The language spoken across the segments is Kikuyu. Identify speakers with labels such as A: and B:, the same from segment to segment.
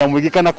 A: Mũingĩ kana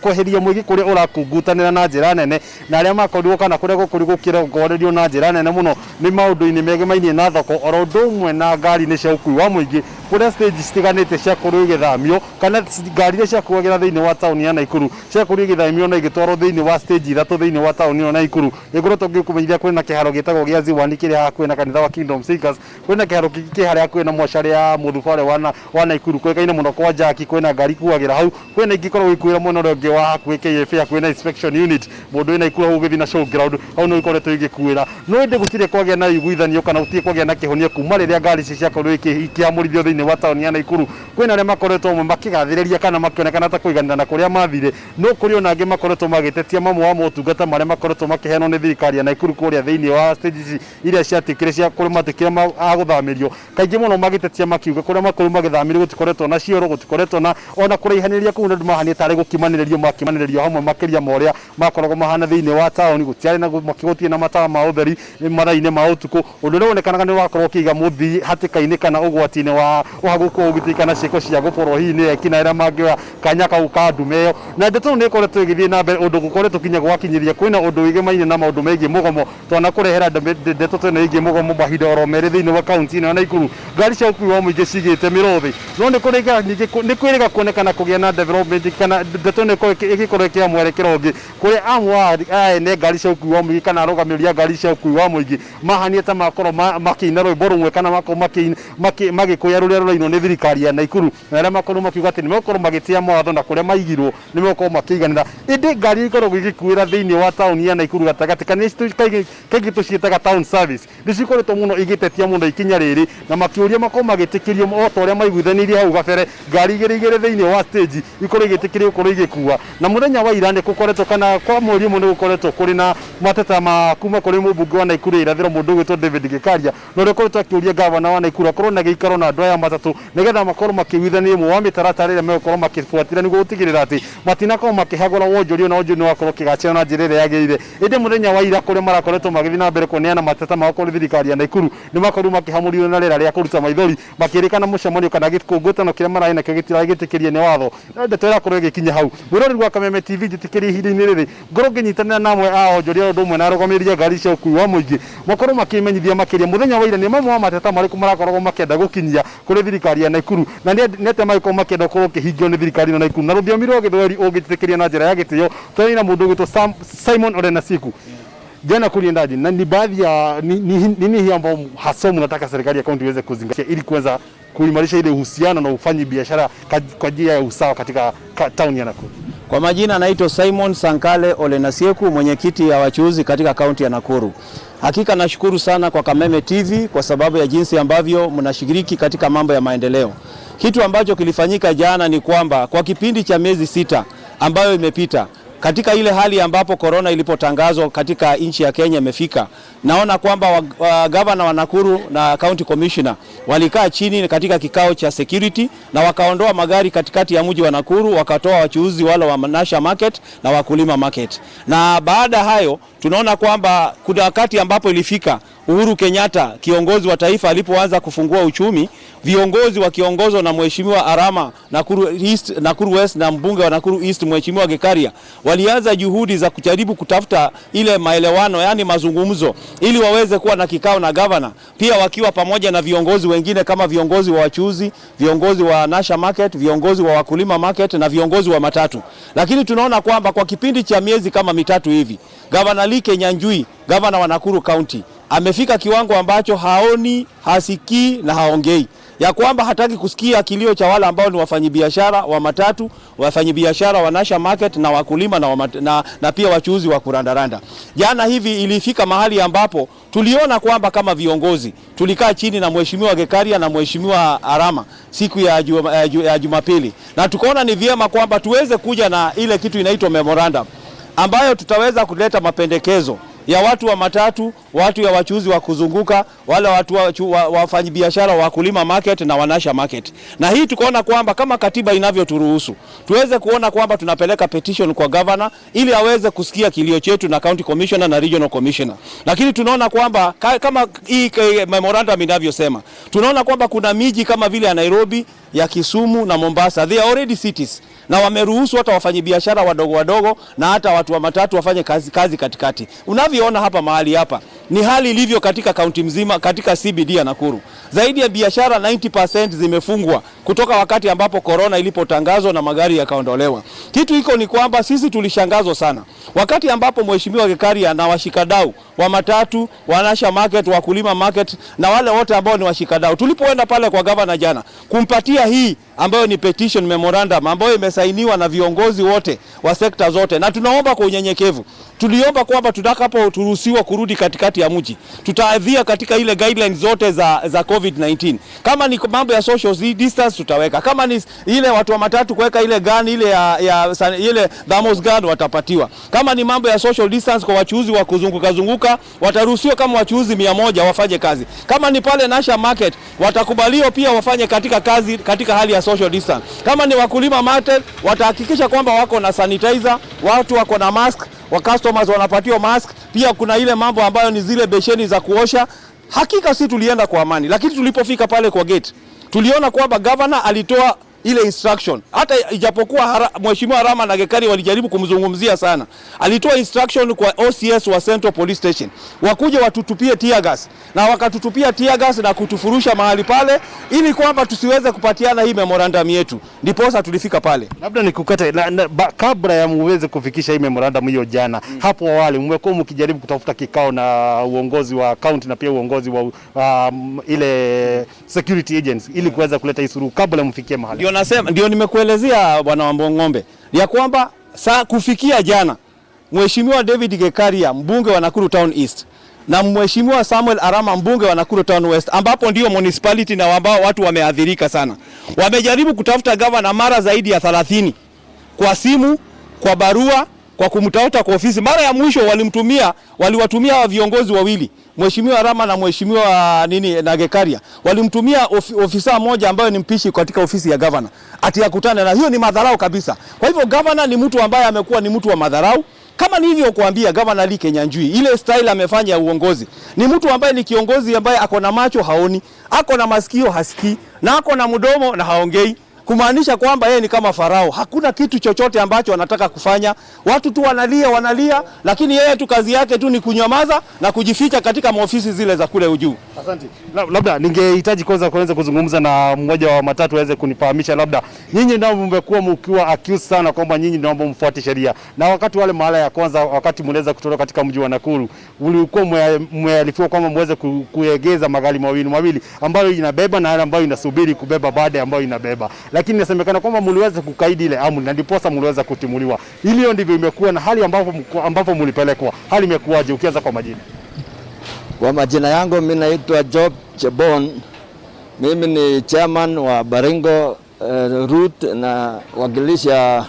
A: kweheria mũingĩ kũrĩa ũrakungutanĩra na njĩra nene na arĩa makorirwo kana kũrĩa gũkorirwo gũkĩrongorerio na njĩra nene mũno nĩ maũndũ-inĩ megemainie na thoko oro ũndũ ũmwe na ngari-inĩ cia ũkui wa mũingĩ, kũrĩa stage citiganĩte ciakorirwo igĩthamio kana ngari iria ciakuagĩra thĩinĩ wa taũni ya Naikuru ciakorirwo igĩthamio na igĩtwarwo thĩinĩ wa stage ithatũ thĩinĩ wa taũni ĩno ya Naikuru. Nĩngoretwo ngĩkũmenyithia kwĩna kĩharo gĩtagwo gĩa Ziwani kĩrĩa hakuhĩ na kanitha wa Kingdom Seekers. Kwĩna kĩharo kĩngĩ kĩ harĩa hakuhĩ na mocarĩ ya mũthubarĩ wa Naikuru kũĩkaine mũno kwa Jackie, kwĩna ngari ikuagĩra hau, kwĩna ingĩ ikoragwo ikuĩra mwena ũrĩa ũngĩ wa hakuhĩ KFA hakuhĩ na inspection unit, mũndũ wĩ Naikuru hau ũgĩthiĩ na showground hau nĩho ikoretwo igĩkuĩra. No ĩndĩ gũtirĩ kwagĩa na ũiguithanio kana gũtirĩ kwagĩa na kĩhonia kuma rĩrĩa ngari ici ciakorirwo ikĩamũrithio thĩinĩ wa taũni ya Naikuru. Kwĩna arĩa makoretwo amwe makĩgathĩrĩria kana makĩonekana ta kũiganĩra na kũrĩa mathire, no kũrĩ ona angĩ makoretwo magĩtetia mamwe wa motungata marĩa makoretwo makĩheanwo nĩ thirikari ya Naikuru kũrĩa thĩinĩ wa stage ici iria ciatuĩkire cia kũrĩa matuĩkire a gũthamĩrio, kaingĩ mũno magĩtetia makiuga kũrĩa makorirwo magĩthamĩrio gũtikoretwo na cioro, gũtikoretwo na ona kũraihanĩrĩria kũu, na andũ mahanire tarĩ gũkimanĩrĩrio makimanĩrĩrio hamwe makĩria ma ũrĩa makoragwo mahana thĩinĩ wa taũni, gũtiarĩ na gũtirĩ na matawa ma ũtheri mathaa-inĩ ma ũtukũ, ũndũ ũrĩa wonekanaga nĩ ũrakorwo ũkĩiga mũthii hatĩka-inĩ kana ũgwati-inĩ wa ũhagũku wa ũgitĩri kana ciĩko cia gũborwo hihi nĩ ekinaĩ arĩa mangĩoya kanya kau ka ndume ĩyo. Na ndeto ĩno nĩ ĩkoretwo ĩgĩthiĩ na mbere ũndũ gũkoretwo nginya gwakinyĩria kwĩna ũndũ wĩgemaine na maũndũ megiĩ mũgomo. Twanakũrehera ndeto ta ĩno ĩgiĩ mũgomo mahinda oro merĩ thĩinĩ wa kaunti ĩno ya Naikuru. Ngari cia ũkui wa mũingĩ cigĩte mĩrũthi. No nĩ kũrĩ ningĩ nĩ kwĩrĩga kuonekana kũgĩa na development kana ndeto ĩno ĩgĩkorwo ĩkĩoya mwerekero ũngĩ kũrĩa amwe a ene ngari cia ũkui wa mũingĩ kana arũgamĩrĩri a ngari cia ũkui wa mũingĩ mahanire ta makorwo makĩina rwĩmbo rũmwe kana makorwo magĩkũya rũrĩa rũrainwo nĩ thirikari ya Naikuru, na arĩa makorwo makiuga atĩ nĩ megũkorwo magĩtĩa mawatho na kũrĩa maigirwo nĩ megũkorwo makĩiganĩra. Ĩndĩ ngari iria ikoragwo igĩkuĩra thĩinĩ wa taũni ya Naikuru gatagatĩ kana kaingĩ tũciĩtaga town service, nĩ cikoretwo mũno igĩtetia mũno ikinya rĩrĩ na makĩũria makorwo magĩtĩkĩrio o ta ũrĩa maiguithanĩirie hau gabere, ngari igĩrĩ igĩrĩ thĩinĩ wa stage ikorwo igĩtĩkĩrio gũkorwo igĩkua. Na mũthenya wa ira nĩ gũkoretwo kana kwa mweri ũmwe nĩ gũkoretwo kũrĩ na mateta ma kuma kũrĩ mũmbunge wa Naikuru ya irathĩro mũndũ ũgwĩtwo David Gĩkaria, na ũrĩa ũkoretwo akĩũria ngavana wa Naikuru akorwo na gĩikaro na andũ aya matatũ nĩgetha makorwo makĩiguithania ĩmwe wa mĩtaratara ĩrĩa megũkorwo makĩbuatĩrĩra nĩguo gũtigĩrĩra atĩ matinakorwo makĩhagũra wonjoria na wonjoria nĩ wakorwo ũkĩgacĩra na njĩra ĩrĩa yagĩrĩire. Ĩndĩ mũthenya wa ira kũrĩa marakoretwo magĩthiĩ na mbere kũneana mateta mao kũrĩ thirikari ya Naikuru nĩ makorirwo makĩhamũrio na rĩera rĩa kũruta maithori makĩrĩkana mũcemanio kana gĩkũngũtano kĩrĩa mararĩ nakĩo gĩtirarĩ gĩtĩkĩrie nĩ watho. No ndeto ĩrakorwo ĩgĩkinya hau. Mwĩroreri wa Kameme TV, njĩtĩkĩrie ihinda-inĩ rĩrĩ ngorwo ngĩnyitanĩra na amwe a onjoria o ũndũ ũmwe na arũgamĩrĩri a ngari cia ũkui wa mũingĩ makorwo makĩmenyithia makĩria mũthenya wa ira nĩ mamwe wa mateta marĩkũ marakoragwo makĩenda gũkinyia kũrĩ thirikari ya Naikuru na nĩ atĩa mangĩkorwo makĩenda gũkorwo ũkĩhingio nĩ thirikari ĩno Naikuru. Na rũthiomi rwa Gĩthweri ũngĩnjĩtĩkĩria na njĩra ya gĩtĩo, twarĩ na mũndũ ũgwĩtwo Simon Olenasiku. Jana kuliendaje? Na ni baadhi ya nini hii ambao haswa mnataka serikali ya kaunti iweze kuzingatia ili kuweza kuimarisha ile uhusiano na ufanyi biashara kwa njia ya usawa katika town ya Nakuru?
B: Kwa majina naitwa Simon Sankale Olenasieku, mwenyekiti ya wachuuzi katika kaunti ya Nakuru. Hakika nashukuru sana kwa Kameme TV kwa sababu ya jinsi ambavyo mnashiriki katika mambo ya maendeleo. Kitu ambacho kilifanyika jana ni kwamba kwa kipindi cha miezi 6 ambayo imepita, katika ile hali ambapo korona ilipotangazwa katika nchi ya Kenya imefika, naona kwamba gavana wa Nakuru na county commissioner walikaa chini katika kikao cha security na wakaondoa magari katikati ya mji wa Nakuru, wakatoa wachuuzi wale wa Nasha Market na wakulima market. Na baada hayo tunaona kwamba kuna wakati ambapo ilifika Uhuru Kenyatta kiongozi wa taifa alipoanza kufungua uchumi, viongozi wakiongozwa na Mheshimiwa Arama Nakuru East, Nakuru West na mbunge wa Nakuru East Mheshimiwa Gikaria walianza juhudi za kujaribu kutafuta ile maelewano, yani mazungumzo, ili waweze kuwa na kikao na governor, pia wakiwa pamoja na viongozi wengine kama viongozi wa wachuuzi, viongozi wa Nasha Market, viongozi wa wakulima market na viongozi wa matatu. Lakini tunaona kwamba kwa kipindi cha miezi kama mitatu hivi, Governor Lee Kinyanjui, governor wa Nakuru County, amefika kiwango ambacho haoni, hasikii na haongei, ya kwamba hataki kusikia kilio cha wale ambao ni wafanyibiashara wa matatu, wafanyibiashara wa Nasha Market na wakulima na pia wachuuzi wa kurandaranda. Jana hivi ilifika mahali ambapo tuliona kwamba kama viongozi tulikaa chini na Mheshimiwa Gekaria na Mheshimiwa Arama siku ya Jumapili, na tukaona ni vyema kwamba tuweze kuja na ile kitu inaitwa memorandum ambayo tutaweza kuleta mapendekezo ya watu wa matatu, watu ya wachuuzi wa kuzunguka, wale watu wafanyibiashara wa wakulima market na wanasha market. Na hii tukaona kwamba kama katiba inavyoturuhusu tuweze kuona kwamba tunapeleka petition kwa governor ili aweze kusikia kilio chetu na county commissioner na regional commissioner. Lakini tunaona kwamba kama hii memorandum inavyosema, tunaona kwamba kuna miji kama vile ya Nairobi, ya Kisumu na Mombasa, they are already cities. na wameruhusu hata wafanyabiashara wadogo wadogo na hata watu wa matatu wafanye kazi katikati. Unavyoona hapa mahali hapa ni hali ilivyo katika kaunti mzima, katika CBD ya Nakuru. Zaidi ya biashara 90% zimefungwa kutoka wakati ambapo corona ilipotangazwa na magari yakaondolewa. Kitu iko ni kwamba sisi tulishangazwa sana wakati ambapo Mheshimiwa Gikaria na washikadau wa matatu, wa Nasha Market, wakulima market na wale wote ambao ni washikadau, tulipoenda pale kwa gavana jana kumpatia hii ambayo ni petition memorandum ambayo imesainiwa na viongozi wote wa sekta zote, na tunaomba kwa unyenyekevu, tuliomba kwamba tutakaporuhusiwa kurudi katikati ya mji tutaadhia katika ile guidelines zote za COVID-19. Kama ni mambo ya social distance tutaweka, kama ni ile watu wa matatu kuweka ile gun ile ya ile thermos gun watapatiwa, kama ni mambo ya social distance kwa wachuuzi wa kuzunguka zunguka wataruhusiwa kama wachuuzi 100 wafanye kazi, kama ni pale Nasha Market watakubaliwa pia wafanye katika kazi katika hali ya social distance. Kama ni wakulima market watahakikisha kwamba wako na sanitizer, watu wako na mask, wa customers wanapatiwa mask. Pia kuna ile mambo ambayo ni zile besheni za kuosha. Hakika si tulienda kwa amani, lakini tulipofika pale kwa gate tuliona kwamba governor alitoa ile instruction, hata ijapokuwa Mheshimiwa Arama na Gikaria walijaribu kumzungumzia sana, alitoa instruction kwa OCS wa Central Police Station wakuje watutupie tear gas, na wakatutupia tear gas na kutufurusha mahali pale, ili kwamba tusiweze kupatiana hii memorandum yetu. Ndiposa tulifika pale.
A: Labda nikukate kabla ya muweze kufikisha hii memorandum hiyo jana, hapo awali mmekuwa mkijaribu kutafuta kikao na uongozi wa county na pia uongozi wa ile security agency ili kuweza kuleta hii suluhu kabla mfikie mahali.
B: Ndio nasema, ndio nimekuelezea Bwana Wambong'ombe ya kwamba saa kufikia jana Mheshimiwa David Gikaria mbunge wa Nakuru Town East na Mheshimiwa Samuel Arama mbunge wa Nakuru Town West, ambapo ndio municipality na ambao watu wameathirika sana, wamejaribu kutafuta gavana mara zaidi ya 30 kwa simu, kwa barua, kwa kumtafuta kwa ofisi. Mara ya mwisho waliwatumia wa viongozi wawili, Mheshimiwa Arama na Mheshimiwa nini na Gikaria, walimtumia ofisa mmoja ambaye ni mpishi katika ofisi ya gavana ati akutane, na hiyo ni madharau kabisa. Kwa hivyo gavana ni mtu ambaye amekuwa ni mtu wa madharau. Kama nilivyokuambia, Gavana Lee Kinyanjui, ile style amefanya ya uongozi, ni mtu ambaye ni kiongozi ambaye ako na macho haoni, ako na masikio hasikii, na ako na mdomo na haongei, kumaanisha kwamba yeye ni kama Farao. Hakuna kitu chochote ambacho anataka kufanya. Watu tu wanalia wanalia, lakini yeye tu kazi yake tu ni kunyamaza na kujificha katika maofisi zile za kule juu.
A: Asante. Labda ningehitaji kwanza kuweza kuzungumza na mmoja wa matatu aweze kunifahamisha, labda nyinyi ndio mmekuwa mkiwa accused sana kwamba nyinyi ndio mfuate sheria, na wakati wale mara ya kwanza wakati mliweza kutoka katika mji wa Nakuru ulikuwa mmearifiwa kwamba muweze kuegeza magari mawili mawili ambayo inabeba na yale ambayo inasubiri kubeba baada ya ambayo inabeba, lakini inasemekana kwamba mliweza kukaidi ile amri na ndiposa mliweza kutimuliwa. Hilo ndivyo imekuwa na hali ambapo mlipelekwa. Hali imekuwaje ukianza kwa majina?
C: Kwa majina yangu mimi naitwa Job Chebon. Mimi ni chairman wa Baringo route na wakilisha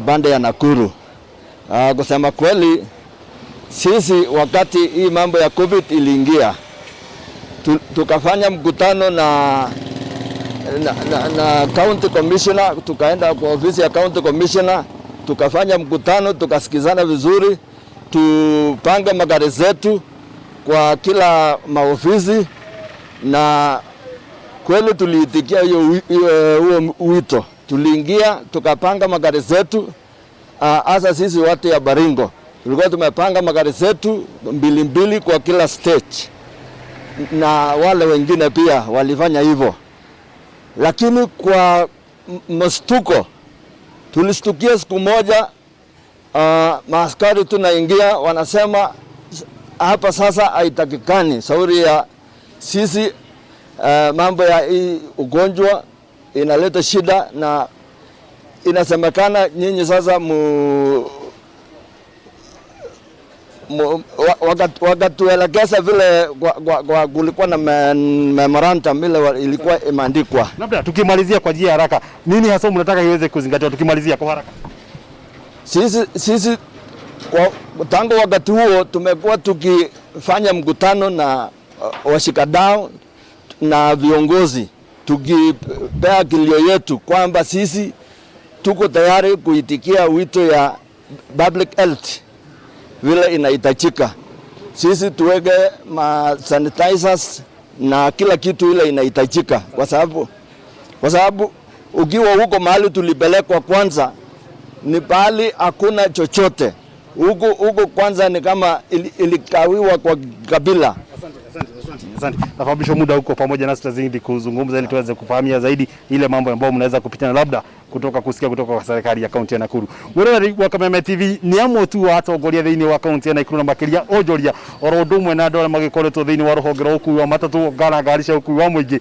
C: bande ya Nakuru. Kusema kweli, sisi wakati hii mambo ya COVID iliingia, tukafanya mkutano na county commissioner, tukaenda kwa ofisi ya county commissioner, tukafanya mkutano, tukasikizana vizuri, tupange magari zetu kwa kila maofisi, na kweli tuliitikia huo wito. Tuliingia tukapanga magari zetu, hasa sisi watu ya Baringo tulikuwa tumepanga magari zetu mbili mbili kwa kila stage, na wale wengine pia walifanya hivyo. Lakini kwa mshtuko tulistukia siku moja, maaskari tunaingia wanasema hapa sasa haitakikani, sauri ya sisi, mambo ya hii ugonjwa inaleta shida, na inasemekana nyinyi sasa wakatuelekeza vile kwa kulikuwa na memorandum ile ilikuwa imeandikwa.
A: Labda tukimalizia kwa njia ya haraka, nini hasa mnataka iweze kuzingatiwa tukimalizia kwa haraka?
C: Sisi tangu wakati huo tumekuwa tukifanya mkutano na washikadau na viongozi, tukipea kilio yetu kwamba sisi tuko tayari kuitikia wito ya public health vile inahitajika. Sisi tuweke ma sanitizers na kila kitu ile inahitajika, kwa sababu Ukiwa huko mahali tulipelekwa kwanza ni pahali hakuna chochote huku huku, kwanza ni kama ilikawiwa kwa kabila.
A: Asante. Nafahamisha muda huko pamoja nasi tutazidi kuzungumza ili tuweze kufahamia zaidi ile mambo ambayo mnaweza kupitana labda kutoka kusikia kutoka kwa serikali ya kaunti ya Nakuru. Mwiroreri wa Kameme TV ni amwe tu wa atongoria thĩinĩ wa kaunti ya Nakuru na makĩria onjoria oro ũndũ ũmwe na andũ arĩa magĩkoretwo thĩinĩ wa rũhonge rwa ũkui wa matatũ ngara ngari cia ũkui wa mũingĩ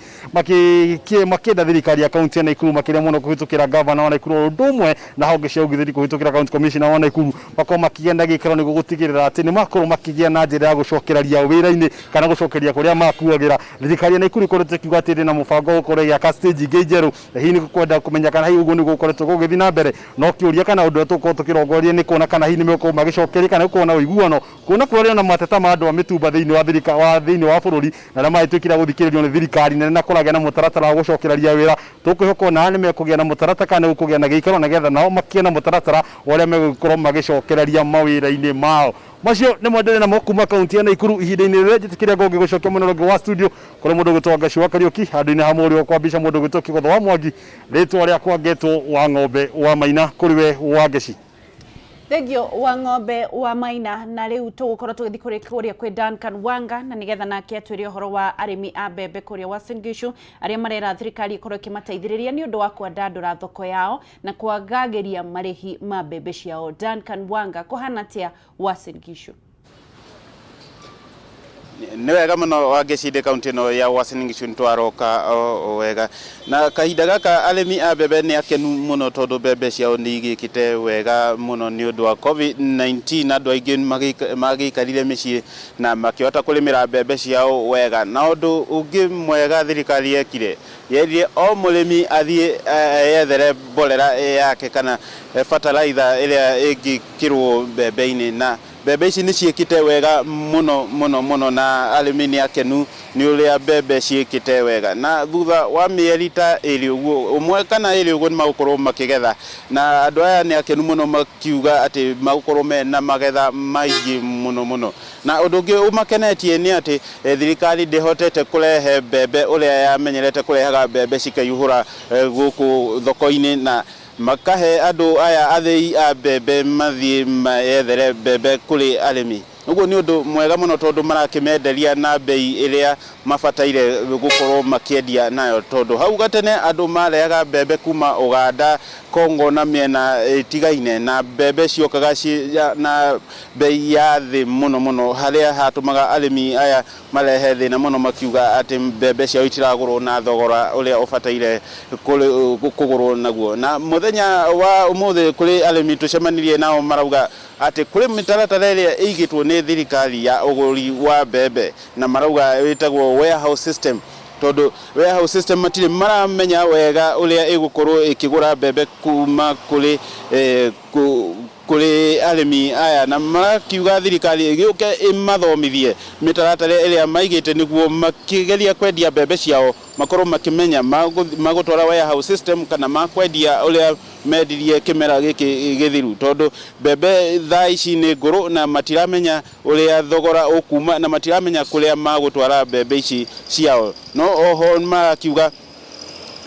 A: makĩenda thirikari ya kaunti ya Nakuru makĩria mũno kũhĩtũkĩra gavana wa Nakuru oro ũndũ ũmwe na honge cia ũgitĩri kũhĩtũkĩra county commissioner wa Nakuru makorwo makĩgĩa na gĩkĩro nĩguo gũtigĩrĩra atĩ nĩ makorwo makĩgĩa na njĩra ya gũcokereria wĩra-inĩ kana gũcokeria kũrĩa makuagĩra. Thirikari ya Nakuru ĩkoretwo ĩkiuga atĩ ĩrĩ na mũbango wa gũkorwo ĩgĩaka stage ingĩ njerũ na hihi nĩ kwenda kũmenya kana hihi ũguo nĩguo gũkoretwo gũgĩthiĩ na mbere no kĩũria kana ũndũ ũrĩa tũgũkorwo tũkĩrongoreria nĩ kuona kana hihi nĩ megũkorwo magĩcokeria kana gũkorwo na ũiguano kuona kũrarĩ na mateta ma andũ a mĩtumba thĩinĩ wa thirika wa thĩinĩ wa bũrũri na arĩa magĩtuĩkire a gũthikĩrĩrio nĩ thirikari nene na kũragĩa na mũtaratara wa gũcokereria wĩra. Tũkwĩhoka ona nĩ mekũgĩa na mũtaratara kana nĩ gũkũgĩa na gĩikaro nĩgetha nao makĩgĩe na mũtaratara wa ũrĩa megũkorwo magĩcokereria mawĩra-inĩ mao. Macio nĩ mwendere namo kuma kaunti ya Nakuru ihinda-inĩ rĩrĩa njĩtĩkĩria ngũngĩ gũcokia mwena ũrĩa ũngĩ wa studio kũrĩ mũndũ ũgwĩtwo Wangaci wa Kariũki handũ-inĩ ha mũriũ kwa mbica mũndũ ũgwĩtwo Kĩgotho wa Mwangi rĩtwa rĩakwa ngetwo wa ng'ombe wa Maina kũrĩ we Wangeci.
D: Thengio wa ng'ombe wa Maina. Na riu tugukorwo tugithi kuri kuria kwi Duncan Wanga na nigetha nake atwire uhoro wa arimi a mbembe kuria Uasin Gishu aria marera thirikari ikorwo ikimateithiriria ni undu wa kwandandura thoko yao na kwagagiria marihi ma mbembe ciao. Duncan Wanga, kuhana atia Uasin Gishu?
E: Nĩ wega mũno Wangeci kaunti ĩno ya Uasin Gishu nĩtwaroka o wega na kahinda gaka arĩmi a mbembe nĩ akenu mũno tondũ mbembe ciao nĩ igĩkĩte wega mũno nĩ ũndũ wa COVID-19. Andũ aingĩ magĩikarire mĩciĩ na makĩhota kũrĩmĩra mbembe ciao wega. Na ũndũ ũngĩ mwega thirikari yekire, yerire o mũrĩmi athiĩ eyethere mborera yake kana fertilizer ĩrĩa ĩngĩkĩrwo mbembe-inĩ, na mbembe ici nĩ ciĩkĩte wega mũno mũno mũno na arĩmi nĩ akenu nĩ ũrĩa mbembe ciĩkĩte wega. Na thutha wa mĩeri ta ĩrĩ ũguo ũmwe kana ĩrĩ ũguo nĩ magũkorwo makĩgetha, na andũ aya nĩ akenu mũno makiuga atĩ magũkorwo mena magetha maingĩ mũno mũno. Na ũndũ ũngĩ ũmakenetie nĩ atĩ thirikari ndĩhotete kũrehe mbembe ũrĩa yamenyerete kũrehaga mbembe cikaihũra gũkũ thoko-inĩ, na makahe andũ aya athĩi a mbembe mathiĩ mayethere mbembe kũrĩ arĩmi. Ũguo nĩ ũndũ mwega mũno tondũ marakĩmenderia na bei ĩrĩa mabataire gũkorwo makĩendia nayo, tondũ hau gatene andũ marehaga mbembe kuma Uganda, Congo na mĩena ĩtigaine, na mbembe ciokaga na bei ya thĩ mũno mũno, harĩa hatũmaga arĩmi aya marehe thĩna mũno makiuga atĩ mbembe ciao itiragũrwo na thogora ũrĩa ũbataire kũgũrwo naguo. Na mũthenya wa ũmũthĩ kũrĩ arĩmi tũcemanirie nao marauga atĩ kũrĩ mĩtaratara ĩrĩa ĩigĩtwo nĩ thirikari ya ũgũri wa mbembe, na marauga ĩtagwo warehouse system, tondũ warehouse system matirĩ maramenya wega ũrĩa ĩgũkorwo ĩkĩgũra mbembe kuma kũrĩ kũrĩ arĩmi aya, na marakiuga thirikari ĩgĩũke ĩmathomithie mĩtaratara ĩrĩa maigĩte nĩguo makĩgeria kwendia mbembe ciao makorwo makĩmenya magũtwara warehouse system kana makwendia ũrĩa mendirie kĩmera gĩkĩ gĩthiru, tondũ mbembe thaa ici nĩ ngũrũ na matiramenya ũrĩa thogora ũkuma na matiramenya kũrĩa magũtwara mbembe ici ciao. No oho marakiuga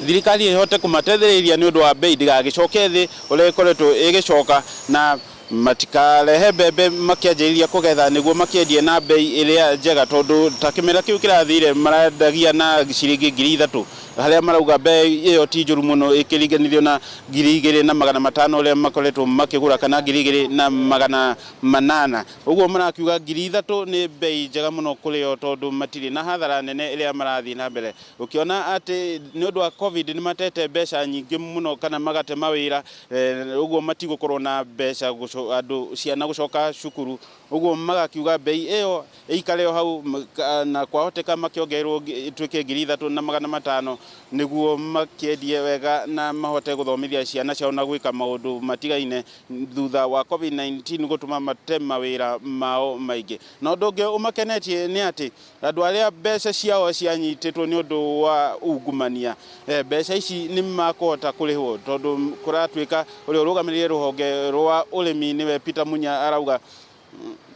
E: thirikari ĩhote kũmateithĩrĩria nĩ ũndũ wa bei ndĩgagĩcoke thĩ ũrĩa ĩkoretwo ĩgĩcoka, na matikarehe mbembe makĩanjĩrĩria kũgetha nĩguo makĩendie na bei ĩrĩa njega, tondũ ta kĩmera kĩu kĩrathire marendagia na ciringi 3,000, harĩa marauga bei ĩyo ti njũru mũno ĩkĩringanithio na 2,500 ũrĩa makoretwo makĩgũra kana 2,800. Ũguo marakiuga 3,000 nĩ bei njega mũno kũrĩ o, tondũ matirĩ na hathara nene ĩrĩa marathiĩ na mbere. Ũkĩona atĩ nĩ ũndũ wa COVID nĩ matete mbeca nyingĩ mũno kana magate mawĩra, ũguo matigũkorwo na mbeca andũ ciana gũcoka cukuru, ũguo magakiuga bei ĩyo ĩikare o hau na kwahoteka makĩongererwo ĩtuĩke 3,500 nĩguo makĩendie wega na mahote gũthomithia ciana ciao na gwĩka maũndũ matigaine thutha wa COVID-19 gũtũma mate mawĩra mao maingĩ. Na ũndũ ũngĩ ũmakenetie nĩ atĩ andũ arĩa mbeca ciao cianyitĩtwo nĩ ũndũ wa ungumania, mbeca ici nĩ makũhota kũrĩhwo, tondũ kũratuĩka ũrĩa ũrũgamĩrĩire rũhonge rwa ũrĩmi nĩwe Peter Munya arauga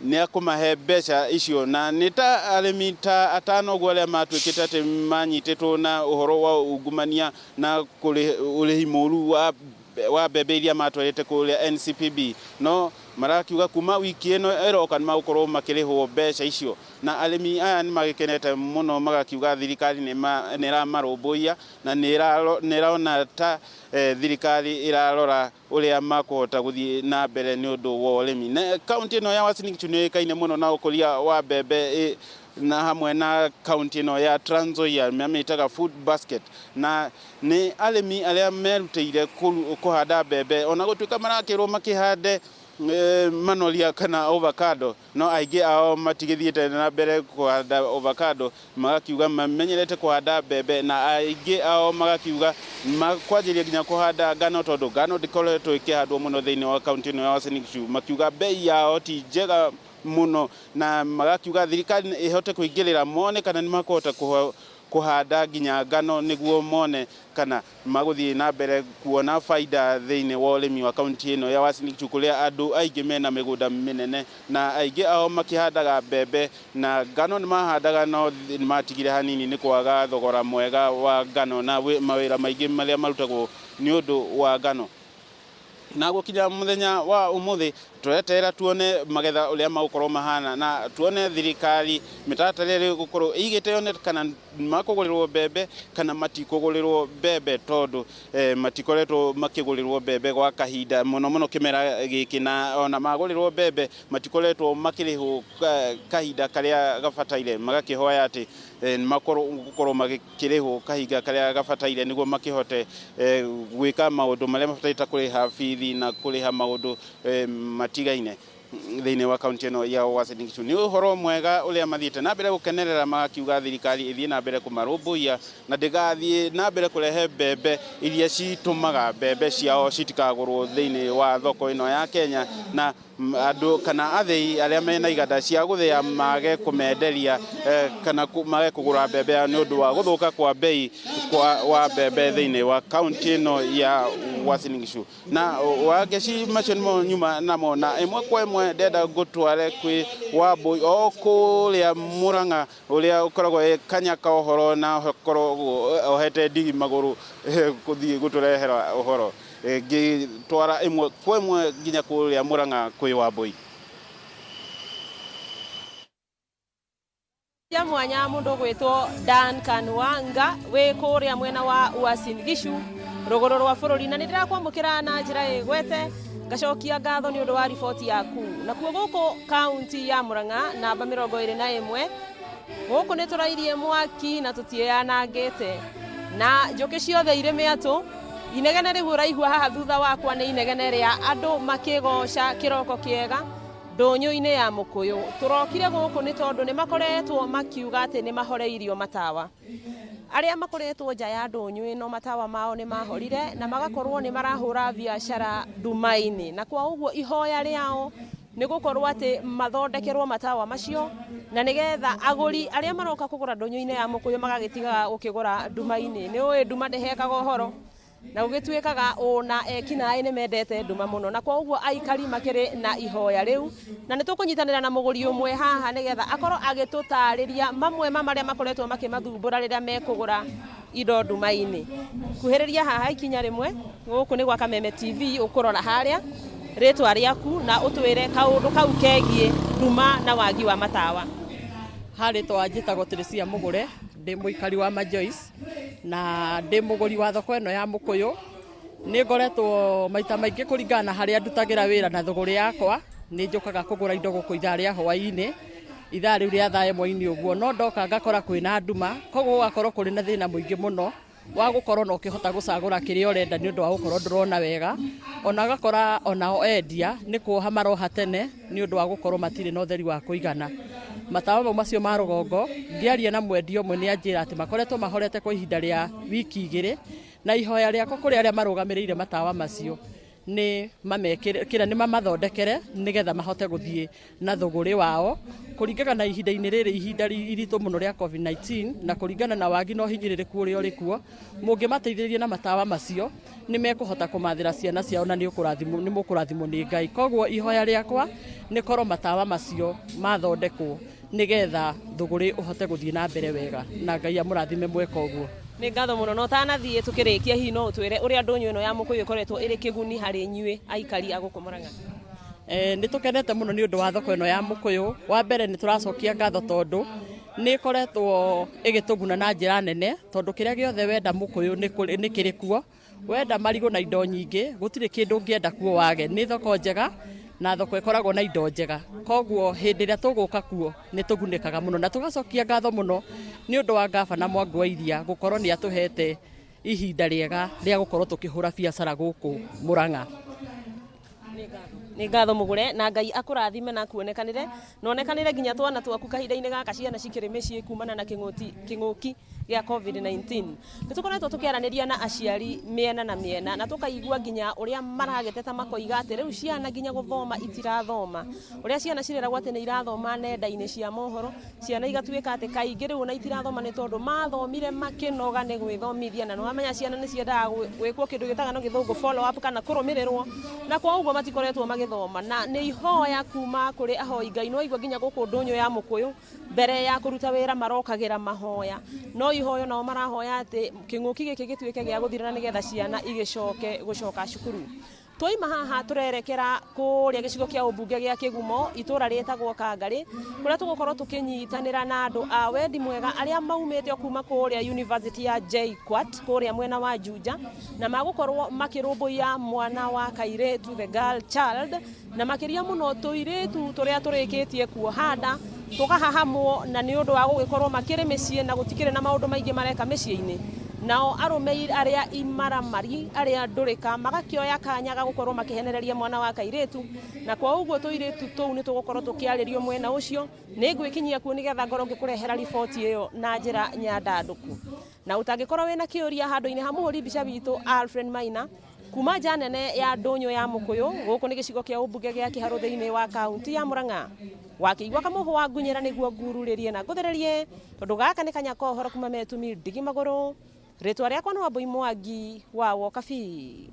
E: Nĩ akũmahe mbeca icio. Na nĩ ta arĩmi ta atano ũguo arĩa matuĩkĩte atĩ manyitĩtwo na ũhoro wa ungumania na ũrĩhi mũru wa mbembe iria matwarĩte kũrĩa NCPB, no marakiuga kuma wiki ĩno ĩroka nĩ magũkorwo makĩrĩhwo mbeca icio. Na arĩmi aya nĩ magĩkenete mũno, magakiuga thirikari nĩ ĩramarũmbũiya na nĩ ĩrona ta thirikari ĩrarora ũrĩa makũhota gũthiĩ na mbere nĩ ũndũ wa ũrĩmi. Na kaunti ĩno ya Uasin Gishu nĩ yũĩkaine mũno na ũkũria wa mbembe, na hamwe na kaunti ĩno ya Trans Nzoia mamĩtaga food basket, na nĩ arĩmi arĩa merutĩire kũhanda mbembe, ona gũtuĩka marakĩrwo makĩhande manoria kana avocado, no aingĩ ao matigĩthiĩte na mbere kũhanda avocado, magakiuga mamenyerete kũhanda mbembe, na aingĩ ao magakiuga makwanjĩrĩria nginya kũhanda ngano, tondũ ngano ndĩkoretwo ĩkĩhandwo mũno thĩinĩ wa kaunti ĩno ya Uasin Gishu. Makiuga bei yao ti njega mũno, na magakiuga thirikari ĩhote kũingĩrĩra mone kana nĩ makũhota kũhanda nginya ngano, nĩguo mone kana magũthiĩ na mbere kuona baida thĩinĩ wa ũrĩmi wa kaunti ĩno ya Uasin Gishu, kũrĩa andũ aingĩ mena mĩgũnda mĩnene na aingĩ ao makĩhandaga mbembe na ngano nĩ mahandaga, no nĩ matigire hanini nĩ kwaga thogora mwega wa ngano na mawĩra maingĩ marĩa marutagwo nĩ ũndũ wa ngano. Na gũkinya mũthenya wa ũmũthĩ, tũreterera tuone magetha ũrĩa magũkorwo mahana, na tuone thirikari mĩtaratara ĩrĩa ĩgũkorwo ĩigĩte yone kana makũgũrĩrwo mbembe kana matikũgũrĩrwo mbembe, tondũ matikoretwo makĩgũrĩrwo mbembe gwa kahinda mũno mũno kĩmera gĩkĩ, na ona magũrĩrwo mbembe matikoretwo makĩrĩhwo kahinda karĩa gabataire. Magakĩhoya atĩ gũkorwo magĩkĩrĩhwo kahinda karĩa gabataire, nĩguo makĩhote gwĩka maũndũ marĩa mabataire ta kũrĩha bithi na kũrĩha maũndũ matigaine thĩinĩ wa kaunti ĩno ya Uasin Gishu. Nĩ ũhoro mwega ũrĩa mathiĩte na mbere gũkenerera, magakiuga thirikari ĩthiĩ na mbere kũmarũmbũiya na ndĩgathiĩ na mbere kũrehe mbembe iria citũmaga mbembe ciao citikagũrwo thĩinĩ wa thoko ĩno ya Kenya, na andũ kana athĩi arĩa mena iganda cia gũthĩa mage kũmenderia kana mage kũgũra mbembe nĩ ũndũ wa gũthũka kwa bei wa mbembe thĩinĩ wa kaunti ĩno ya Uasin Gishu. Na Wangeci, macio nĩmo nyuma namo, na ĩmwe kwa ĩmwe ndenda ngũtware kwĩ Wambũi o kũrĩa Mũrang'a, ũrĩa ũkoragwo ĩ kanyaka ũhoro na ũkoragwo ohete ndigi magũrũ gũthiĩ gũtũrehera ũhoro. Ngĩtwara ĩmwe kwa ĩmwe nginya kũrĩa Mũrang'a kwĩ Wambũi.
F: Ya mwanya mundu gwitwo Duncan Wanga wi kuria mwena wa Uasin Gishu ruguru rwa bururi, na nindirakwamukira na njira igwete ngacokia ngatho ni undu wa riboti yaku. Nakuo guku kaunti ya Murang'a namba 21 guku ni turairie mwaki na tutieyanangite na njuki ciothe iri miatu. Inegene riu uraigua haha thutha wakwa ni inegene ria andu makigoca kiroko kiega ndũnyũ-inĩ ya Mũkũyũ. Tũrokire gũkũ nĩ tondũ nĩ makoretwo makiuga atĩ nĩ mahoreirio matawa. Arĩa makoretwo nja ya ndũnyũ ĩno matawa mao nĩ mahorire na magakorwo nĩ marahũra biacara nduma-inĩ, na kwa ũguo ihoya rĩao nĩ gũkorwo atĩ mathondekerwo matawa macio, na nĩgetha agũri arĩa maroka kũgũra ndũnyũ-inĩ ya Mũkũyũ magagĩtigaga gũkĩgũra nduma-inĩ. Nĩ ũĩ nduma ndĩhekaga ũhoro, na gũgĩtuĩkaga ona ekinaĩ nĩ mendete nduma mũno, na kwa ũguo aikari makĩrĩ na ihoya rĩu. Na nĩ tũkũnyitanĩra na mũgũri ũmwe haha nĩgetha akorwo agĩtũtarĩria mamwe ma marĩa makoretwo makĩmathumbũra rĩrĩa mekũgũra indo nduma-inĩ. Kuhĩrĩria haha ikinya rĩmwe, gũkũ nĩ gwa Kameme TV, ũkũrora harĩa rĩtwa rĩaku na ũtwĩre kaũndũ kau kegiĩ nduma na wagi wa matawa.
G: Harĩtwa njĩtagwo Teresia Mũgũre, ndĩ mũikari wa Majoice na ndĩ mũgũri wa thoko ĩno ya Mũkũyũ. Nĩ ngoretwo maita maingĩ kũringana na harĩa ndutagĩra wĩra na thũgũrĩ yakwa, nĩ njũkaga kũgũra indo gũkũ ithaa rĩa hwaĩ-inĩ, ithaa rĩu rĩa thaa ĩmwe-inĩ ũguo, no ndoka ngakora kwĩna nduma, koguo gũgakorwo kũrĩ na thĩna mũingĩ mũno wa gũkorwo na ũkĩhota gũcagũra kĩrĩa ũrenda nĩ ũndũ wa gũkorwo ndũrona wega. Ona ũgakora onao endia nĩ kuoha maroha tene nĩ ũndũ wa gũkorwo matirĩ na ũtheri wa kũigana. Matawa mau macio ma rũgongo, ngĩaria na mwendia ũmwe nĩ anjĩra atĩ makoretwo mahorete kwa ihinda rĩa wiki igĩrĩ, na ihoya rĩakwa kũrĩ arĩa marũgamĩrĩire matawa macio Nĩ mamekĩre kĩrĩa nĩ mamathondekere nĩgetha mahote gũthiĩ na thũgũrĩ wao kũringana na ihinda-inĩ rĩrĩ, ihinda iritũ mũno rĩa COVID-19, na kũringana na wagi na ũhinyĩrĩrĩku ũrĩa ũrĩ kuo. Mũngĩmateithĩrĩria na matawa macio, nĩ mekũhota kũmathĩra ciana ciao na nĩ mũkũrathimwo nĩ Ngai. Koguo ihoya rĩakwa nĩ korwo matawa macio mathondekwo nĩgetha thũgũrĩ ũhote gũthiĩ na mbere wega, na Ngai amũrathime mweka ũguo.
F: Nĩ ngatho mũno. Na ũtanathiĩ, tũkĩrĩkia, hihi no ũtwĩre ũrĩa ndũnyũ ĩno ya Mũkũyũ ĩkoretwo ĩrĩ kĩguni harĩ inyuĩ aikari a gũkũ Mũrang'a?
G: Nĩ tũkenete mũno nĩ ũndũ wa thoko ĩno ya Mũkũyũ. Wa mbere, nĩ tũracokia ngatho tondũ nĩ ĩkoretwo ĩgĩtũguna na njĩra nene, tondũ kĩrĩa gĩothe wenda Mũkũyũ nĩ kĩrĩ kuo. Wenda marigũ na indo nyingĩ, gũtirĩ kĩndũ ũngĩenda kuo wage. Nĩ thoko njega na thoko ĩkoragwo na indo njega, koguo hĩndĩ ĩrĩa tũgũka kuo nĩ tũgunĩkaga mũno. Na tũgacokia ngatho mũno nĩ ũndũ wa ngabana Mwangi wa Iria gũkorwo nĩ atũhete ihinda rĩega rĩa gũkorwo tũkĩhũra biacara gũkũ Mũrang'a.
F: Nĩ ngatho mũgũre, na Ngai akũrathime na akuonekanĩre na onekanĩre nginya twana twaku kahinda-inĩ gaka ciana cikĩrĩ mĩciĩ kumana na kĩng'ũki gĩa COVID-19. Nĩ tũkoretwo tũkĩaranĩria na aciari mĩena na mĩena, na tũkaigua nginya ũrĩa maragĩteta, makoiga atĩ rĩu ciana nginya gũthoma itirathoma, ũrĩa ciana cireragwo atĩ nĩ irathoma nenda-inĩ cia mohoro. Ciana igatuĩka atĩ kaingĩ rĩu ona itirathoma, nĩ tondũ mathomire makĩnoga nĩ gwĩthomithia. Na nĩwamenya ciana nĩ ciendaga gwĩkwo kĩndũ gĩtaga na gĩthũngũ follow up kana kũrũmĩrĩrwo, na kwa ũguo matikoretwo magĩthoma. Na nĩ ihoya kuma kũrĩ ahoi Ngai. No igua nginya gũkũ ndũnyũ ya Mũkũyũ, mbere ya kũruta wĩra marokagĩra mahoya, no ihoyo nao marahoya atĩ kĩng'ũki gĩkĩ gĩtuĩke gĩa gũthira na nĩgetha ciana igĩcoke gũcoka cukuru. Twaima haha, tũrerekera kũrĩa gĩcigo kĩa ũmbunge gĩa Kĩgumo, itũra rĩtagwo Kangarĩ, kũrĩa tũgũkorwo tũkĩnyitanĩra na andũ a wendi mwega arĩa maumĩte o kuma kũrĩa University ya JKUAT kũrĩa mwena wa Juja, na magũkorwo makĩrũmbũiya mwana wa kairĩtu, the girl child, na makĩria mũno tũirĩtu tũrĩa tũrĩkĩtie kuoha nda tũkahahamwo, na nĩ ũndũ wa gũgĩkorwo makĩrĩ mĩciĩ na gũtikĩrĩ na maũndũ maingĩ mareka mĩciĩ-inĩ. Nao arũme arĩa imaramari, arĩa ndũrĩka, magakĩoya kanya ga gũkorwo makĩhenereria mwana wa kairĩtu, na kwa ũguo tũirĩtu tũu nĩ tũgũkorwo tũkĩarĩrio mwena ũcio. Nĩ ngwĩkinyia kuo nĩgetha ngorwo ngĩkũrehera riboti ĩyo na njĩra nyandandũku. Na ũtangĩkorwo wĩna kĩũria handũ-inĩ ha mũhũri mbica witũ Alfred Maina, kuma nja nene ya ndũnyũ ya Mũkũyũ, gũkũ nĩ gĩcigo kĩa ũmbunge gĩa Kĩharũ thĩinĩ wa kaunti ya Mũrang'a. Wakĩigua kamũhũ wa ngunyĩra nĩguo ngururĩrie na ngũthererie, tondũ gaka nĩ kanya ka ũhoro kuma metumi ndigi magũrũ. Rĩtwa rĩakwa nĩ Wambui Mwangi wa Wokabi.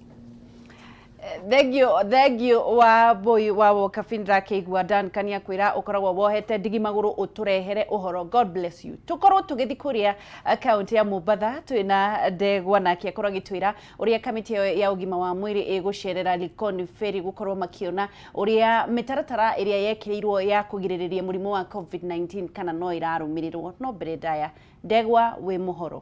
D: Thank you, thank you, Wambui wa Wokabi. Ndĩrakĩigua Duncan akwĩra ũkoragwo wohete ndigi magũrũ ũtũrehere ũhoro. God bless you. Tũkorwo tũgĩthiĩ kũrĩa kaunti ya Mombatha, twĩna Ndegwa, nake akorwo agĩtwĩra ũrĩa kamĩtĩ ĩyo ya ũgima wa mwĩrĩ ĩgũcerera Likoni Ferry gũkorwo makĩona ũrĩa mĩtaratara ĩrĩa yekĩrĩirwo ya kũgirĩrĩria mũrimũ wa COVID-19 kana no ĩrarũmĩrĩrwo. No mbere ndaya, Ndegwa, wĩ mũhoro?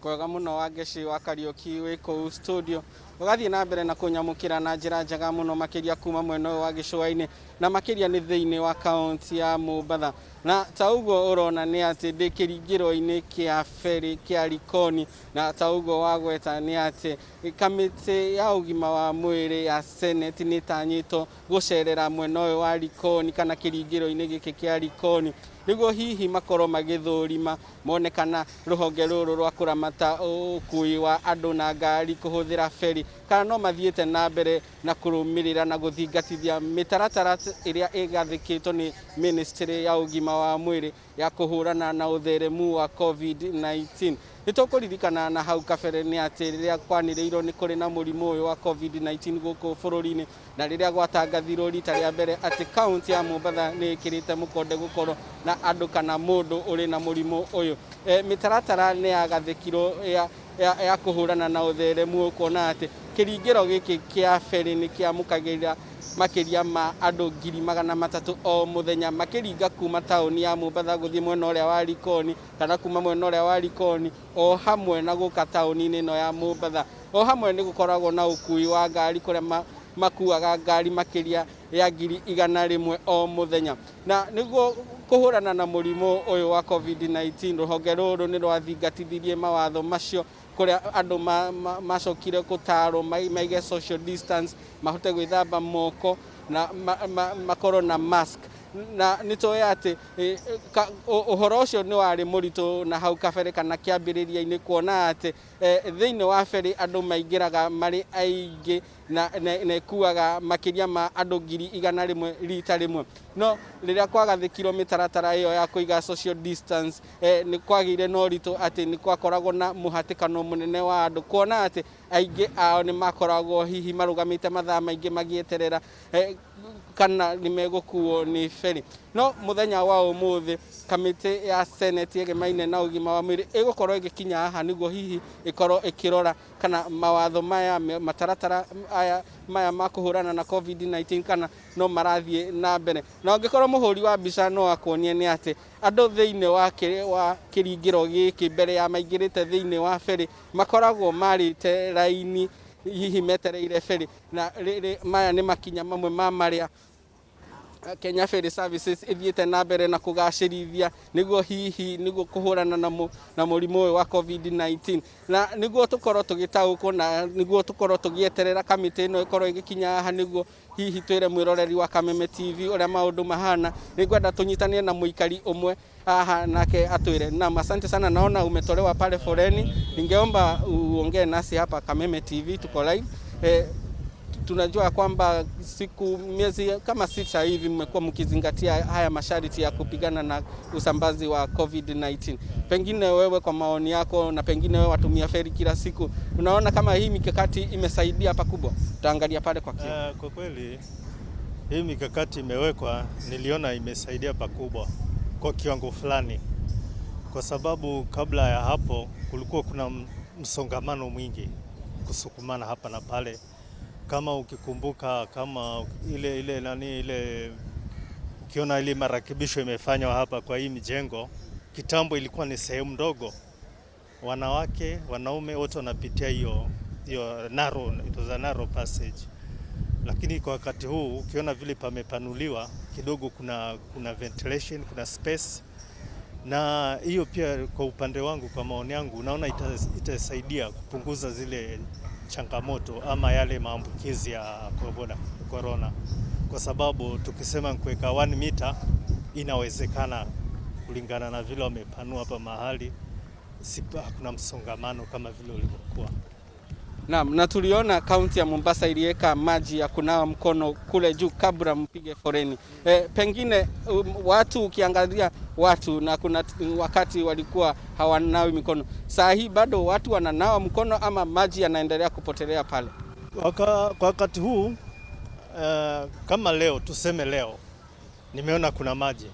H: Kwega mũno, Wangeci wa Kariũki, wĩ kũu studio ũgathiĩ na mbere na kũnyamũkĩra na njĩra njega mũno makĩria kuma mwena ũyũ wa gĩcũa-inĩ, na makĩria nĩ thĩinĩ wa kaunti ya Mombatha. Na ta ũguo ũrona nĩ atĩ ndĩ kĩringĩro-inĩ kĩa ferry kĩa Likoni, na ta ũguo wagweta nĩ atĩ kamĩtĩ ya ũgima wa mwĩrĩ ya Senate nĩ ĩtanyĩtwo gũcerera mwena ũyũ wa Likoni kana kĩringĩro-inĩ gĩkĩ kĩa Likoni, nĩguo hihi makorwo magĩthũrima mone kana rũhonge rũrũ rwa kũramata ũkui wa andũ na ngari kũhũthĩra ferry kana no mathiĩte na mbere na kũrũmĩrĩra na gũthingatithia mĩtaratara ĩrĩa ĩgathĩkĩtwo nĩ ministry ya ũgima wa mwĩrĩ ya kũhũrana na ũtheremu wa COVID-19. Nĩ tũkũririkana na hau kabere nĩ atĩ rĩrĩa kwanĩrĩirwo nĩ kũrĩ na mũrimũ ũyũ wa COVID-19 gũkũ bũrũri-inĩ, na rĩrĩa gwatangathirwo rita rĩa mbere atĩ kaunti ya Mombatha nĩ ĩkĩrĩte mũkonde gũkorwo na andũ kana mũndũ ũrĩ na mũrimũ ũyũ, mĩtaratara nĩ yagathĩkirwo ya kũhũrana na ũtheremu ũyũ, kuona atĩ kĩringĩro gĩkĩ kĩa ferry nĩ kĩamũkagĩra makĩria ma andũ 300,000 o mũthenya makĩringa kuma taũni ya Mombatha gũthiĩ mwena ũrĩa wa Likoni, kana kuma mwena ũrĩa wa Likoni o hamwe na gũka taũni-inĩ ĩno ya Mombatha. O hamwe nĩ gũkoragwo na ũkui wa ngari kũrĩa makuaga ngari makĩria ya 100,000 o mũthenya. Na nĩguo kũhũrana na mũrimũ ũyũ wa COVID-19, rũhonge rũrũ nĩ rwathingatithirie mawatho macio, kũrĩa andũ macokire gũtarwo maige social distance, mahote gwĩthamba moko na makorwo na mask. Na nĩ tũĩ atĩ ũhoro ũcio nĩ warĩ mũritũ na hau kabere kana kĩambĩrĩria-inĩ, kuona atĩ Thĩinĩ wa ferry andũ maingĩraga marĩ aingĩ na ĩkuaga makĩria ma andũ 100,000 rita rĩmwe. No rĩrĩa kwagathĩkirwo mĩtaratara ĩyo ya kũiga social distance, nĩ kwagĩire na ũritũ atĩ nĩ gwakoragwo na mũhatĩkano mũnene wa andũ, kuona atĩ aingĩ ao nĩ makoragwo hihi marũgamĩte mathaa maingĩ magĩeterera kana nĩ megũkuo nĩ ferry. No mũthenya wa ũmũthĩ kamĩtĩ ya Senate ĩgemaine na ũgima wa mwĩrĩ ĩgũkorwo ĩgĩkinya haha nĩguo hihi ĩkorwo ĩkĩrora kana mawatho maya, mataratara aya maya ma kũhũrana na COVID-19, kana no marathiĩ na mbere. Na ũngĩkorwo mũhũri wa mbica no akuonie nĩ atĩ andũ thĩinĩ wa kĩringĩro gĩkĩ, mbere ya maingĩrĩte thĩinĩ wa ferry, makoragwo marĩte raini hihi metereire ferry. Na rĩrĩ maya nĩ makinya mamwe ma marĩa Kenya Ferry Services ĩthiĩte na mbere na kũgacĩrithia nĩguo hihi nĩguo kũhũrana na mũrimũ ũyũ wa COVID-19. Na nĩguo tũkorwo tũgĩtaũkwo na nĩguo tũkorwo tũgĩeterera kamĩtĩ ĩno ĩkorwo ĩgĩkinya haha nĩguo hihi twĩre mwĩroreri wa Kameme TV ũrĩa maũndũ mahana, nĩngwenda tũnyitanie na mũikari ũmwe haha nake atwĩre. Naam, asante sana, naona umetolewa pale foleni, ningeomba uongee nasi hapa Kameme TV, tuko live. Tunajua kwamba siku miezi kama 6 hivi mmekuwa mkizingatia haya masharti ya kupigana na usambazi wa COVID-19. Pengine wewe kwa maoni yako, na pengine wewe watumia feri kila siku, unaona kama hii mikakati imesaidia pakubwa? Tutaangalia pale kwa kioo.
I: Kwa kweli hii mikakati imewekwa, niliona imesaidia pakubwa kwa kiwango fulani, kwa sababu kabla ya hapo kulikuwa kuna msongamano mwingi, kusukumana hapa na pale. Kama ukikumbuka, kama ile ile nani ile ukiona ile marekebisho imefanywa hapa kwa hii mijengo, kitambo ilikuwa ni sehemu ndogo, wanawake wanaume wote wanapitia hiyo hiyo narrow, it was a narrow passage. Lakini kwa wakati huu ukiona vile pamepanuliwa kidogo, kuna ventilation, kuna space, na hiyo pia kwa upande wangu, kwa maoni yangu, naona itasaidia kupunguza zile changamoto ama yale maambukizi ya corona, kwa sababu tukisema kuweka 1 meter inawezekana kulingana na vile wamepanua hapa mahali, hakuna msongamano kama vile ulivyokuwa.
H: Naam, na tuliona kaunti ya Mombasa iliweka maji ya kunawa mkono kule juu kabla mpige foreni. Pengine watu ukiangalia watu na kuna wakati walikuwa hawanawi mikono. Saa hii bado watu wananawa mkono ama maji yanaendelea kupotelea pale?
I: Kwa wakati huu kama leo, tuseme leo nimeona kuna maji.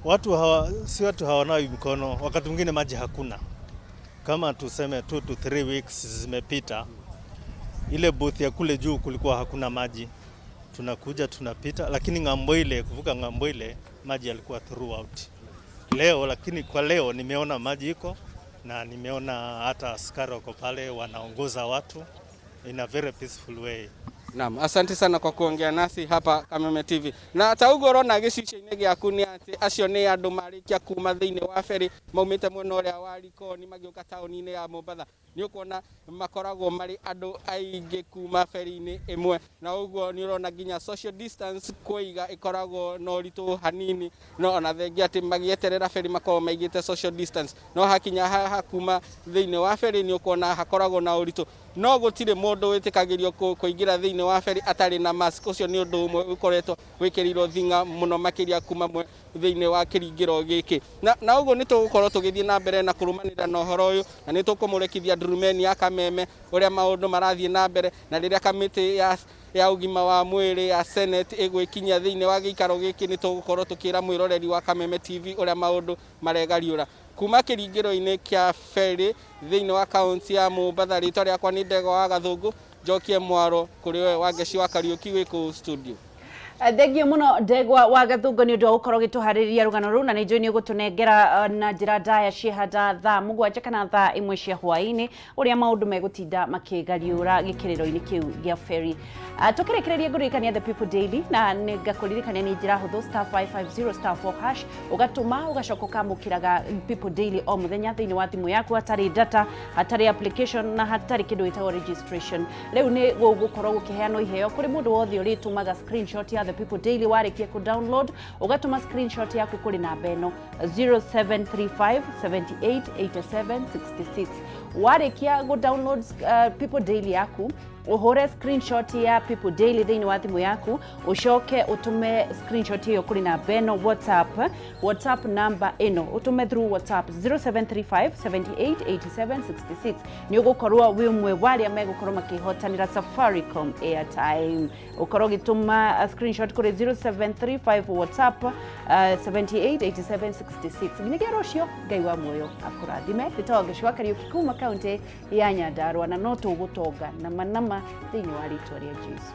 I: Watu hawa, si watu hawanawi mkono, wakati mwingine maji hakuna. Kama tuseme 2 to 3 weeks zimepita, ile booth ya kule juu kulikuwa hakuna maji. Tunakuja tunapita, lakini ng'ambo ile, kuvuka ng'ambo ile maji yalikuwa throughout. Leo lakini kwa leo nimeona maji iko, na nimeona hata askari wako pale wanaongoza watu in a very peaceful way.
H: Naam, asante sana kwa kuongea nasi hapa Kameme TV. Na ta ũguo ũrona gĩcicio-inĩ gĩaku nĩ atĩ acio nĩ andũ marĩkia kuma thĩinĩ wa ferry maumĩte mwena ũrĩa wa Likoni magĩũka taũni-inĩ ya Mombatha. Nĩ ũkuona makoragwo marĩ andũ aingĩ kuma ferry-inĩ ĩmwe, na ũguo nĩ ũrona nginya social distance kũiga ĩkoragwo na ũritũ hanini, no ona thengia atĩ magĩeterera ferry makoragwo maigĩte social distance, no hakinya haha kuma thĩinĩ wa ferry nĩ ũkuona hakoragwo na ũritũ. No gũtirĩ mũndũ wĩtĩkagĩrio kũingĩra thĩinĩ wa ferry atarĩ na mask. Ũcio nĩ ũndũ ũmwe ũkoretwo wĩkĩrĩirwo thing'a mũno makĩria kuma thĩinĩ wa kĩringĩro gĩkĩ. Na ũguo nĩ tũgũkorwo tũgĩthiĩ na mbere na kũrũmanĩrĩra na ũhoro ũyũ, na nĩ tũkũmũrekithia ndurumeni ya Kameme ũrĩa maũndũ marathiĩ na mbere, na rĩrĩa kamĩtĩ ya ũgima wa mwĩrĩ ya Senate ĩgwĩkinyia thĩinĩ wa gĩikaro gĩkĩ, nĩ tũgũkorwo tũkĩra mwĩroreri wa Kameme TV ũrĩa maũndũ maregariũra. Kuma kĩringĩro-inĩ kĩa ferry thĩinĩ wa kaunti ya Mombatha, rĩtwa rĩakwa nĩ Ndegwa wa Gathũngũ, njokie mwaro kũrĩ we Wangeci wa Kariũki wĩ kũu studio.
D: Thengio mũno Ndegwa wa Gathũngũ nĩ ũndũ wa gũkorwo ũgĩtũharĩrĩria rũgano rũu, na nĩ njũĩ nĩ ũgũtũnengera na njĩra ndaya ciĩhanda thaa 7 kana thaa 1 cia hwaĩ-inĩ ũrĩa maũndũ megũtinda makĩgariũra gĩkĩrĩro-inĩ kĩu gĩa ferry. Tũkĩrĩkĩrĩria ngũririkania The People Daily, na nĩ ngakũririkania nĩ njĩra hũthũ, star 550 star 4 hash, ũgatũma ũgacoka ũkamũkĩraga People Daily o mũthenya thĩinĩ wa thimũ yaku, hatarĩ data, hatarĩ application na hatarĩ kĩndũ gĩtagwo registration. Rĩu nĩ gũgũkorwo gũkĩheanwo iheo kũrĩ mũndũ wothe ũrĩtũmaga screenshot ya The People Daily. Warĩkia kũ download ũgatũma screenshot yaku kũrĩ namba ĩno 0735 78 87 66. Warĩkia gũ download People Daily yaku, ũhũre screenshot ya People Daily thĩinĩ wa thimũ yaku, ũcoke ũtũme screenshot ĩyo kũrĩ namba ĩno WhatsApp, WhatsApp number ĩno ũtũme through WhatsApp 0735 78 87 66. Nĩ ũgũkorwo wĩ ũmwe wa arĩa megũkorwo makĩhotanĩra Safaricom airtime. Ũkorwo ũgĩtũma screenshot kũrĩ 0735 WhatsApp 78 87 66. Nginyagia rũciũ, Ngai wa muoyo akũrathime. Ndĩtagwo Gĩcũa Kariũki kuma kaunti ya Nyandarua, na no tũgũtonga nama nama thĩinĩ wa rĩtwa rĩa Jesu.